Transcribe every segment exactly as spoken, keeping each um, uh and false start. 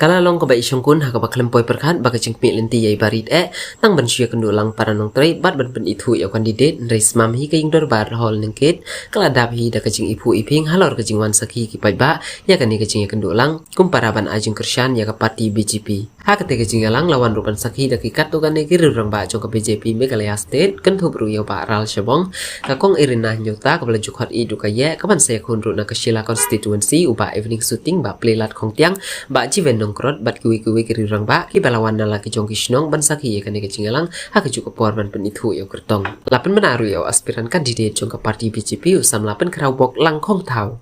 Ka la long kaba i shongkun ha kaba khlem poi pyrkhat ba ka jingpynlynti ïa i barit eh tang ban shu ïakynduh lang para nongtrei bad ban pynithuh ïa u candidate, hynrei sngap hi ka ïing dorbar hall Nongkit ka la dap hi da ka jingiphuh iphieng halor ka jingwan sakhi ki paidbah ïa kane ka jingïakynduh lang kum para ban ai jingkyrshan ïa ka party B J P. Ha kata ka jingïalang la wan ruh ban sakhi da ki katto katne ki riew rangbah jong ka B J P Meghalaya State, kynthup ruh ïa u Bah Ral Shabong, ka Kong Erina Nyota kaba la ju khot ïa u ka ïeh, ka ban sa ïakhun ruh na ka Shella constituency, u Bah Evening Suting, Bah Pleilat Khongtiang, Bah Jiven Nongkrot bad kiwei kiwei ki riew rangbah kiba la wan na la ki jong ki shnong ban sakhi ïa kane ka jingïalang ha kajuh ka por ban pynithuh ïa u kyrtong. La pynbna ruh ïa u aspirant candidate jong ka party B J P, u samla pynkhraw bok Langkhongthaw.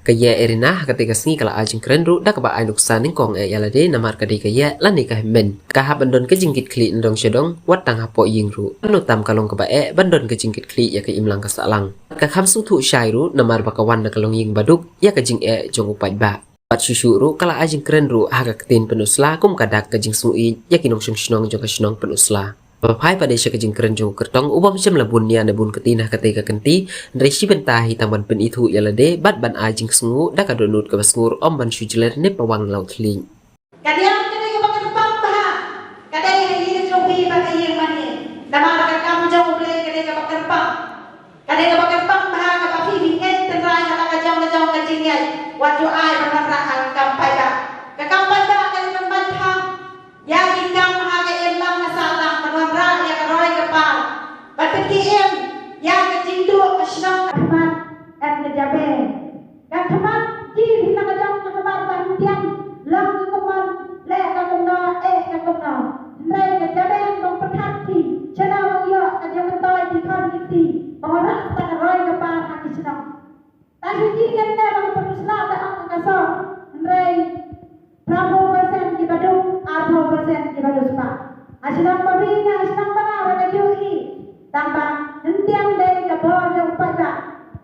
Ka ïeh Erina ha kata ka sngi ka la ai jingkren ruh da kaba ai nuksa nyngkong eh ïa lade namar ka dei ka ïeh lane ka hynmen. Ka hap ban don ka jingkitkhlieh nadong shadong wat tang hapoh ïing ruh. Kano tam ka long kaba eh ban don ka jingkitkhlieh ïa ka imlang ka sahlang. Ka kham sngewthuh shai ruh namar ba ka wan na ka longïing baduk ïa ka jingeh jong u paidbah. Bad shuh shuh ruh ka la ai jingkren ruh ha ka ktien Pynursla kum ka dak ka jingsngewsih ïa ki nongshong shnong jong ka shnong Pynursla. Ba phai pat de sha ka jingkren jong u kyrtong, u bym shym la bun nia ne bun ktien ha kata ka kynti, hynrei shi bynta hi tang ban pynithuh ïa lade bad ban ai jingsngew da ka dohnud kaba sngur, ym ban shu jler ne pawang law thylliej. Ka niam ka dei kaba kyrpang bha, ka dei ha ïing jong phi bad ha ïing mane. Namar ka kam jong U Blei ka dei kaba kyrpang. Ka dei kaba kyrpang bha kaba phi, phi ngeit tynrai ha la ka jong ka jong ka jingngeit, wat ju ai ban wanrah ha ka kam paidbah. Ka kam paidbah ka dei ban ban tham ïa ki kam ha ka imlang ka sahlang, ban wanrah ïa ka roi ka par, ban pynkhie im ïa ka jingduh ka shnong. Ka khmat em ka jabe. Ka khmat ki phi la ka jong ka khmat ban tiam, long ka kumno, leh ka kumno, eh ka kumno. Hynrei ka jabe bym pyrkhat phi shano bym ïoh ka jingmyntoi ki khon ki kti ban wanrah sa ka roi ka par ha ki shnong. Tang shu ki kynne ba ki pynslap da ong ka sor. Hynrei phraphew percent kiba duk, arphew percent kiba riewspah. Ha shnong ba phi, ha shnong ba nga ruh nga ju ïohi. Tang ba hynrei dei ka bor jong u paidbah.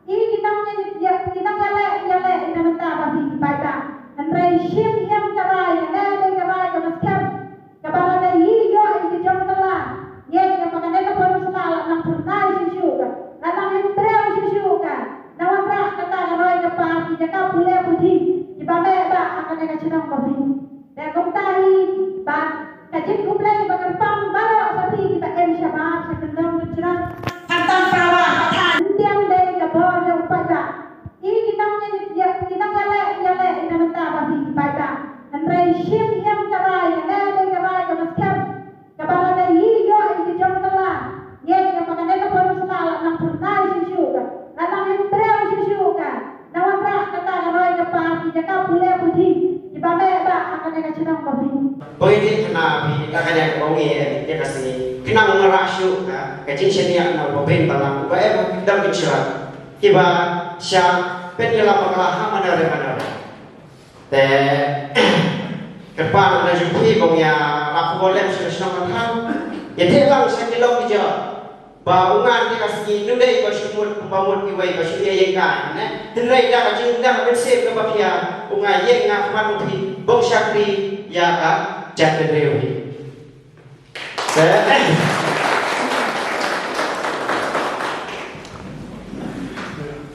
I ki nongïaleh, ki nongïaleh, ïaleh ïa ka bynta ba phi ki paidbah. Hynrei shim ïa ka rai, ka dei ka rai kaba skhem. Kaba lada ngi ïoh ïa ki jong kylla, ngeit nga ba kane ka pyrsa la nang phyrnai shuh shuh ka, la nang hynriew shuh shuh ka, na wanrah kata ka roi ka par, ki jaka pule puthi kiba meh ba ha kane ka shnong ba phi. Te kumta hi ba ka jingkhublei ba kyrpang baroh sa phi kiba im shabar sha kyndong ka jrong. Khamtam para wa ka than. Hynrei dei ka bor jong u paidbah. I ki nongïaleh, ki nongïaleh ïa ka bynta ba phi ki paidbah. Hynrei shim ïa ka rai, ka dei ka rai kaba skhem. Kaba lada ngi ïoh ïa ki jong kylla, ngeit nga ba kane ka pyrsa la nang phyrnai shuh shuh ka, la nang hynriew shuh shuh ka, na wanrah kata ka roi ka par, ki jaka pule puthi kiba meh ba ha kane ka shnong ba phi. Poi te kane phi, ka kane ka ong ïa ka sngi. Kane nga rah shuh ka, ka jingshaniah na u Bah Balang, ba em dang ki shuwa. Kiba shah pynïalam bakla ha mano re mano re. Te kyrpang na jong phi ba ïa rah khubor lem sha shnong Mawthaw. Ïa te lang sha ki long ki jor. Ba u ngan te ka sngi nu dei ba shu mut ba mut iwei ba shu ïa ïeng ka ne. Hynrei da ka jing da ka mynsiem kaba khia u ngan ïeng nga khmat phi bong shakri ïa ka jaitbynriew hi. Te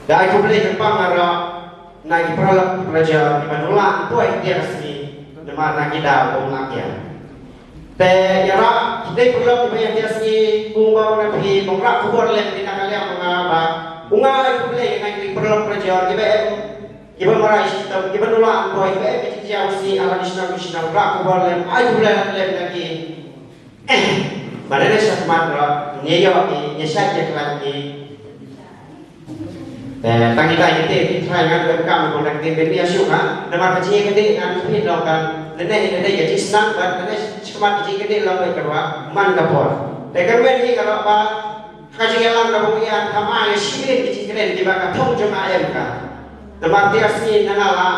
da ai khublei kyrpang ïa ra na ki paralok parajor kiba nang lah poi ïa ka sngi namar na ki daw bong lah ïa. Te ïa ra ki dei paralok kiba ïa ka sngi kumba na phi bong rah khubor lem ïa na ka liang ba nga ba u nga ai khublei ïa na ki paralok parajor kiba em kiba marai shitom kiba nang lah poi kiba em ki jia u sngi ala ni shnong ni shnong rah khubor lem ai khublei lem na ki. Ba lada sha khmat ruh ngi ïoh ki, ngi shait ïa khlaiñ ki. Te tang kita ïa ki te ki trai ngan donkam ba nang te ben ïa shu ha. Namar ka jingïakynduh ngan phi long kan lane lane ka jingsnam bad lane sha khmat ka jingïakynduh long bad ka ruh man ka por. Te kyrmen hi ka ruh ba ka jingïalang ka bym ïa ka ma ïa shibit ka jingkren kiba ka thong jong nga em ka. Namar te ka sngi na nga la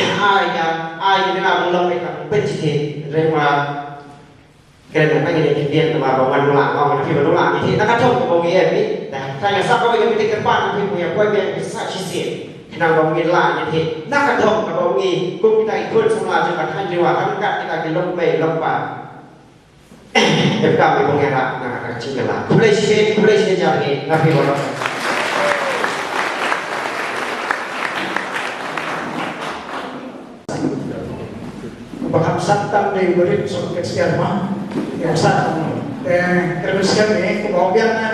ai ka ai ka bym long bad ka pynjithie re ma. Kren na ngi dei ki dien namar ba wan nula, wan nula, ngi dei na ka thong ka bong ïa phi. Dah, tang ïa sap ka bong ïa phi, kyrpang phi, phi ïa poi phi sa shisien. Khnang ba ngi la ngi dei na ka thong ka bong ngi, kum kita ki khun samla jong ka thaiñ Riwa, ryngkat kita ki longmei longpa. Ïa ka bong ïa la na ka jingla. Khublei shibun, khublei shibun jar ngi, na phi baroh. Sat tam dei u barit sha ka ksiar ma. Ïa sat tam. Eh, kren ksiar ne, kumba ong biang na.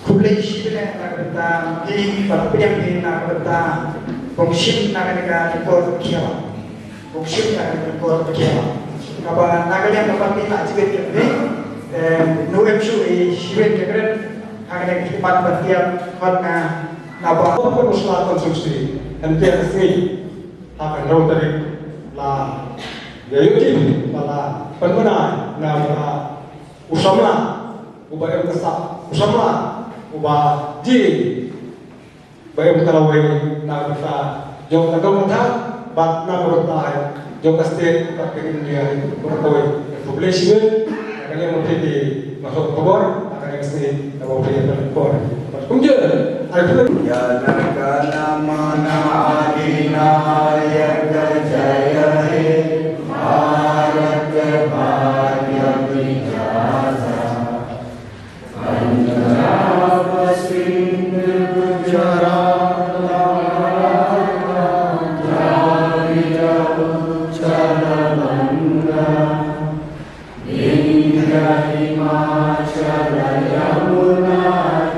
Khublei shibun na ka bynta ki, ba pdiang ki na ka bynta, bym shim na kane ka record kiaba. Bym shim na kane ka record kiaba. Kaba na ka liang ka party la jibit kane. Eh, nu em shu i shibun ka kren. Ha kane ka khidmat ba tiap hot na, naba. Ko ko sla constituency. Em tiap sngi. Ha ka hynriew tarik la ïa ïohi ba la pynbna na ka u samla uba em ka sap, u samla uba ji ba em ka lawei na ka bynta jong ka dong ka thaiñ bad na ka bynta jong ka state bad ka India baroh kawei. Khublei shibun. Ka liang ma phi ki nongthoh khubor, ka liang state, ka ba phi ka khubor. Kumjuh, ai phi. Jana Gana Mana Adinayaka Jaya He Bharat Bhagya Vidhata. Punjab Sindh Gujarat Ganga Dravidya Uttara Ganga. Indra Himachala Yamuna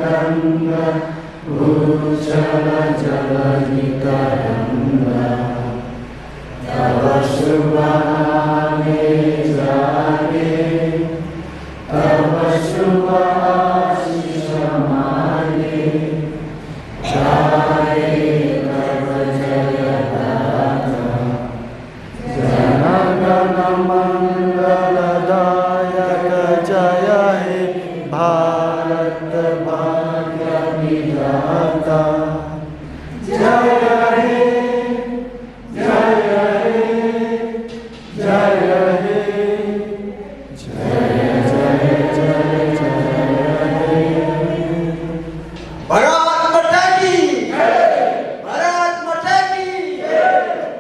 Ganga Utsaha Jala Hitaranga. Tava Shubha Ane Jane, Tava Shubha Ashish Mane, Jane Tava Jaya Data. Jana Gana Mangala Dayaka Jaya He Bharat Bhagya Vidhata. Jaya He, Jaya He, Jaya He. Jaya, jaya, jaya, jaya He. Bharat Mata Ki! Bharat Mata Ki!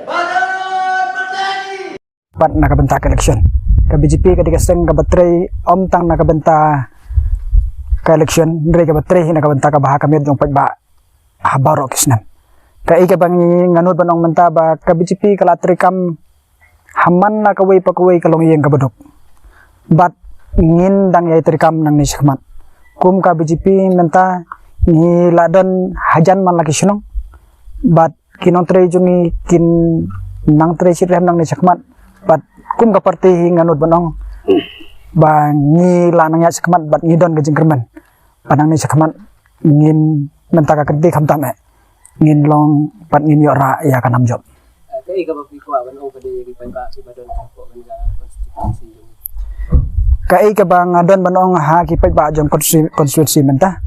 Bharat Mata Ki! Pat na ka bynta ka election. Ka B J P ka dei ka seng kaba trei ym tang na ka bynta ka election, hynrei kaba trei hi na ka bynta ka bha ka miat jong paidbah ha baroh ki snem. Kaei kaba ngi nga nud ban ong mynta ba ka B J P ka la trei kam ha man la kawei pa kawei ka longïing kaba duk. Bad ngin dang ïai trei kam nangne shakhmat. Kum ka B J P mynta ngi la don hajan man la ki shnong. Bad ki nongtrei jong ngi kin nang trei shitrhem nangne shakhmat. Bad kum ka party hi nga nud ban ong ba ngi la nang ïaid shakhmat bad ngi don ka jingkyrmen. Bad nangne shakhmat ngin mynta ka kynti khamtam eh ngin long bad ngin ïoh rah ïa ka nam jop. Eh, kaei kaba phi kwah ban ong pat ïa ki paidbah kiba don hapoh kane ka constituency jong ngi? Kaei kaba nga don ban ong ha ki paidbah jong constitu-, constituency mynta,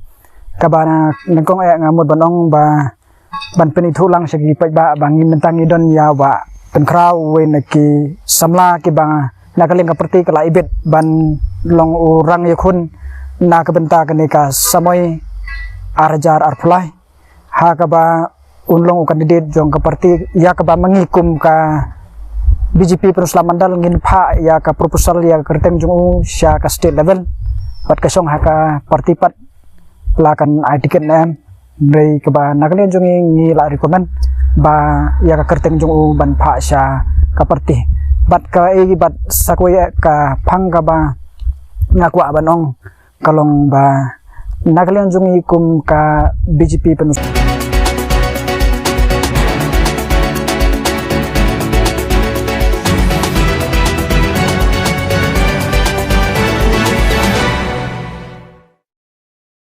kaba na nyngkong eh nga mut ban ong ba ban pynithuh lang sha ki paidbah ba ngi mynta ngi don ïa Bah Pynkhraw, uwei na ki samla kiba na ka liang ka party ka la ibit ban long u rangïakhun na ka bynta kane ka samoi ar hajar arphew lai. Ha kaba un long u candidate jong ka party ïa kaba ma ngi kum ka B J P Pynursla Mandal ngin phah ïa ka proposal ïa ka kyrteng jong u sha ka state level. Bad ka shong ha ka party pat la kan ai ticket ne em. Hynrei kaba na ka liang jong ngi ngi la recommend ba ïa ka kyrteng jong u ban phah sha ka party. Bad kaei bad sa kawei ka phang kaba nga kwah ban ong ka long ba na ka liang jong ngi kum ka B J P Pynursla